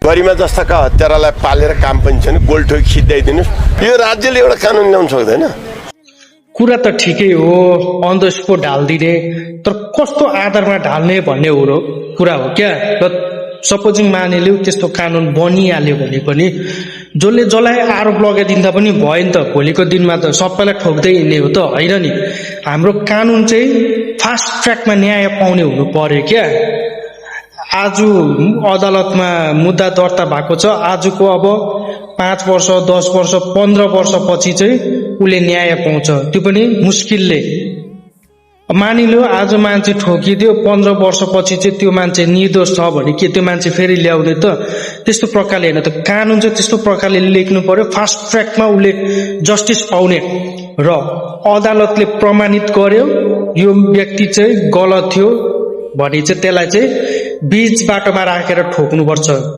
गरिमा जस्ताका हत्यारालाई पालेर काम पनि छैन, गोल्ठो खिच्दाइदिनुस्। यो राज्यले एउटा कानुन ल्याउन सक्दैन। कुरा त ठिकै हो, अन द स्पोट ढाल्दिने, तर कस्तो आधारमा ढाल्ने भन्ने हो कुरा हो क्या। र सपोजिङ मानिलिउ त्यस्तो कानुन बनिहाल्यो भने पनि जसले जसलाई आरोप लगाइदिँदा पनि भयो नि त। भोलिको दिनमा त सबैलाई ठोक्दै हिँड्ने हो त होइन नि। हाम्रो कानुन चाहिँ फास्ट ट्र्याकमा न्याय पाउने हुनु पर्यो क्या। आज अदालतमा मुद्दा दर्ता भएको छ, आजको अब 5 वर्ष 10 वर्ष 15 वर्षपछि चाहिँ उसले न्याय पाउँछ, त्यो पनि मुस्किलले। मानिलो आज मान्छे ठोकिदियो, 15 वर्षपछि चाहिँ त्यो मान्छे निर्दोष छ भने के त्यो मान्छे फेरि ल्याउने त? त्यस्तो प्रकारले होइन त। कानुन चाहिँ त्यस्तो प्रकारले लेख्नु पर्यो, फास्ट ट्र्याकमा उसले जस्टिस पाउने र अदालतले प्रमाणित गर्यो यो व्यक्ति चाहिँ गलत थियो भने चाहिँ त्यसलाई चाहिँ बीच बाटोमा राखेर ठोक्नुपर्छ।